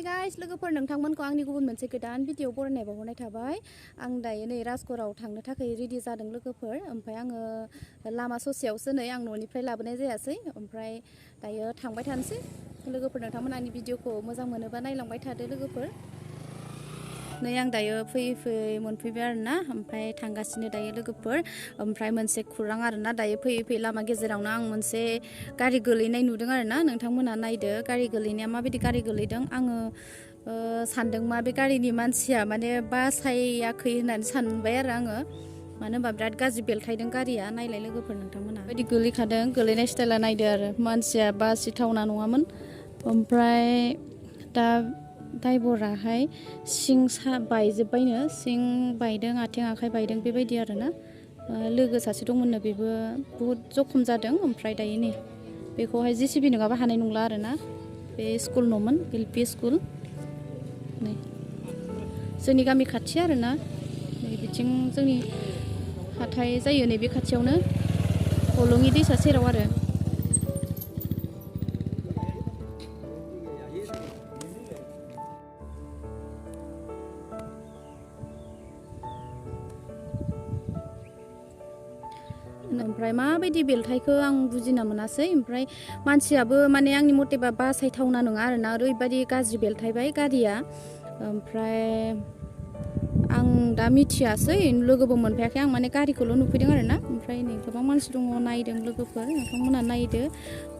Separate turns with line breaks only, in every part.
guys लोगोफोर नोंथांमोनखौ आंनि गुबुन मोनसे गोदान भिडिअ बरायनाय बावहरनाय थाबाय आं दायो नै राजगराव थांनो थाखाय रेडि जादों लोगोफोर ओमफ्राय आङो लामा ससेयावसो नै आं न'निफ्राय लाबोनाय जायासै ओमफ्राय दायो थांबाय थानोसै लोगोफोर नोंथांमोन आंनि भिडिअखौ मोजां मोनोबा नायलांबाय थादो लोगोफोर नै आं दायो फैयै फैयै मोनफैबाय आरोना ओमफ्राय थांगासिनो दायो लोगोफोर ओमफ्राय मोनसे खौरां आरोना दायो फैयै फैयै लामा गेजेरावनो आं मोनसे गारि गोलैनाय नुदों आरोना नोंथांमोना नायदो गारि गोलैनाया माबायदि गारि गोलैदों आङो सानदों मा बे गारिनि मानसिया माने बासायाखै होननानै सानबाय आरो आङो मानो होनबा बिराद गाज्रि बेलथायदों गारिया नायलाय लोगोफोर नोंथांमोना बायदि गोलैखादों गोलैनाय स्टाइला नायदो आरो मानसिया बासिथावना नङामोन ओमफ्राय दा ड्राइभराहाय सिं बायजोब्बायनो सिं बायदों आथिं आखाइ बायदों बेबायदि आरोना लोगो सासे दंमोननो बेबो बुहुद जखम जादों ओमफ्राय दायो नै बेखौहाय JCB नङाबा हानाय नंला आरोना बे स्कुल न'मोन LP स्कुल नै जोंनि गामि खाथि आरोना नै बिथिं जोंनि हाथाय जायो नैबे खाथियावनो हलङि दैसा सेराव आरो ओमफ्राय माबायदि बेलथायखौ आं बुजिना मोनासै ओमफ्राय मानसियाबो माने आंनि मथेबा बासायथावना नङा आरोना ओरैबायदि गाज्रि बेलथायबाय गारिया ओमफ्राय आं दा मिथियासै लोगोबो मोनफायाखै आं माने गारिखौल' नुफैदों आरोना ओमफ्राय नै गोबां मानसि दङ नायदों लोगोफोर नोंथांमोना नायदो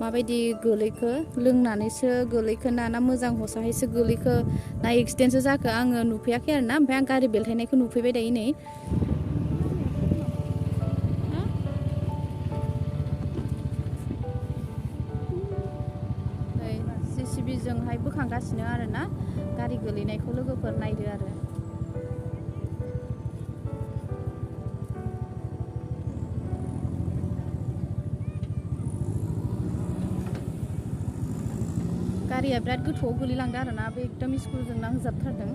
माबायदि गोलैखो लोंनानैसो गोलैखो ना मोजां हसाहैसो गोलैखो ना एक्सिडेन्टसो जाखो आङो नुफैयाखै आरोना ओमफ्राय आं गारि बेलथायनायखौ नुफैबाय दायो नै JCBजोंहाय बोखांगासिनो आरोना गारि गोलैनायखौ लोगोफोर नायदो आरो गारिया बिराद गोथौआव गोलैलांदों आरोना बे एकदम स्कुलजों नांजाबथारदों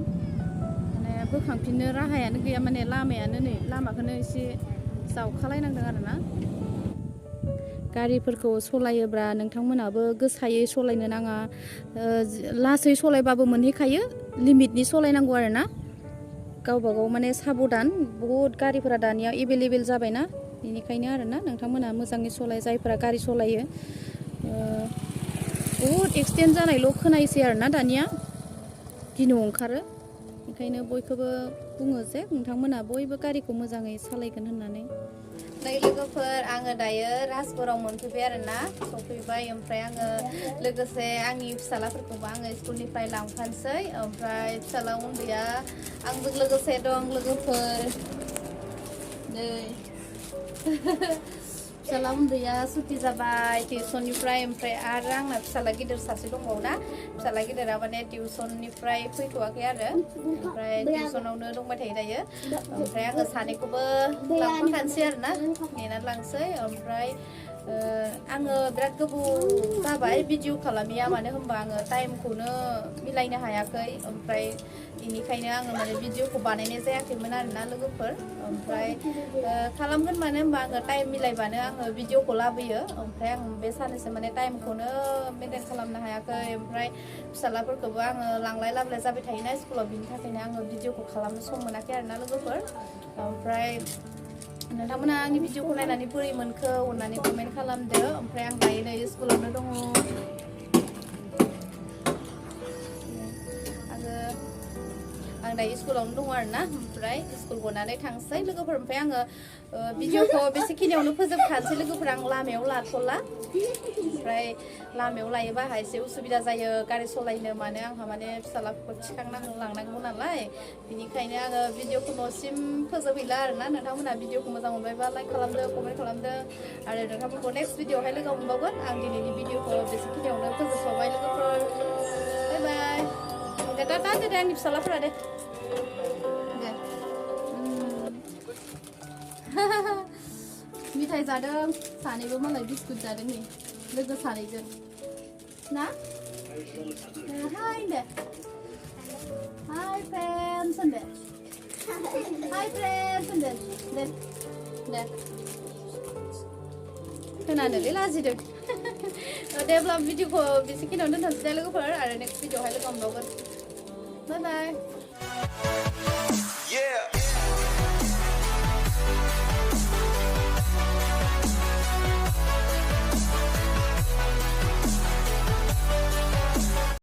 माने बोखांफिननो राहायानो गैया माने लामायानो नै लामाखौनो एसे जावखालायनांदों आरोना गारिफोरखौ सलायोब्ला नोंथांमोनाबो गोसायै सलायनो नाङा लासै सलायबाबो मोनहैखायो लिमिटनि सलायनांगौ आरोना गावबा गाव माने साबधान बहुद गारिफोरा दानिया एभेलेबेल जाबायना बेनिखायनो आरोना नोंथांमोना मोजाङै सलाय जायफोरा गारि सलायो बहुद एक्सिडेन्ट जानायल' खोनायोसै आरोना दानिया गिनो ओंखारो ओंखायनो बयखौबो बुङो जे नोंथांमोना बयबो गारिखौ मोजाङै सालायगोन होननानै नै लोगोफोर आङो दायो राजगराव मोनफैबाय आरोना सफैबाय ओमफ्राय आङो लोगोसे आंनि फिसालाफोरखौबो आङो स्कुलनिफ्राय लांफानोसै ओमफ्राय फिसाला उन्दैया आंजों लोगोसे दं लोगोफोर नै फिसाला उन्दैया सुथि जाबाय टिउसननिफ्राय ओमफ्राय आरो आंना फिसाला गिदिर सासे दंबावो ना फिसाला गिदिरा माने टिउसननिफ्राय फैथ'वाखै आरो ओमफ्राय टिउसनावनो दंबाय थायो दायो ओमफ्राय आङो सानैखौबो लांफाखानोसै आरोना नेनानै लांसै ओमफ्राय आङो बिराद गोबाव जाबाय भिडिअ खालामिया मानो होनबा आङो टाइमखौनो मिलायनो हायाखै ओमफ्राय बेनिखायनो आङो माने भिडिअखौ बानायनाय जायाखैमोन आरोना लोगोफोर ओमफ्राय खालामगोन मानो होनबा आङो टाइम मिलायबानो आङो भिडिअखौ लाबोयो ओमफ्राय आं बे साननैसो माने टाइमखौनो मेनटेन खालामनो हायाखै ओमफ्राय फिसालाफोरखौबो आङो लांलाय लाबोलाय जाबाय थायोना स्कुलाव बिनि थाखायनो आङो भिडिअखौ खालामनो सम मोनाखै आरोना लोगोफोर ओमफ्राय नोंथांमोना आंनि भिडिअखौ नायनानै बोरै मोनखो अननानै कमेन्ट खालामदो ओमफ्राय आं दायो नै स्कुलावनो दङ आं दायो स्कुलावनो दङ आरोना ओमफ्राय स्कुल गनानै थांसै लोगोफोर ओमफ्राय आङो भिडिअखौ बेसेखिनियावनो फोजोबखानोसै लोगोफोर आं लामायाव लाथ'ला ओमफ्राय लामायाव लायोबा आंहा एसे उसुबिदा जायो गारि सालायनो मानो आंहा माने फिसालाफोरखौ थिखांनांगौ लांनांगौ नालाय बेनिखायनो आङो भिडिअखौ न'सिम फोजोबहैला आरोना नोंथांमोना भिडिअखौ मोजां मोनबायबा लाइक खालामदो कमेन्ट खालामदो आरो नोंथांमोनखौ नेक्स्ट भिडिअआवहाय लोगो मोनबावगोन आं दिनैनि भिडिअखौ बेसेखिनियावनो फोजोबथ'बाय लोगोफोर बाय बाय दे टाटा दे आंनि फिसालाफोरा दे मिथाइ जादों सानैबो मालाय बिस्कुट जादों नै लोगो सानैजों ना हाय दे हाय फ्रेन्ड्स होनदो हाय फ्रेन्ड्स होनदो दे दे खोनानोलै लाजिदों दे अब्ला भिडिअखौ बेसेखिनियावनो दोनथ'नोसै लोगोफोर आरो नेक्स्ट भिडिअआवहाय लोगो मोनबावगोन बाय बाय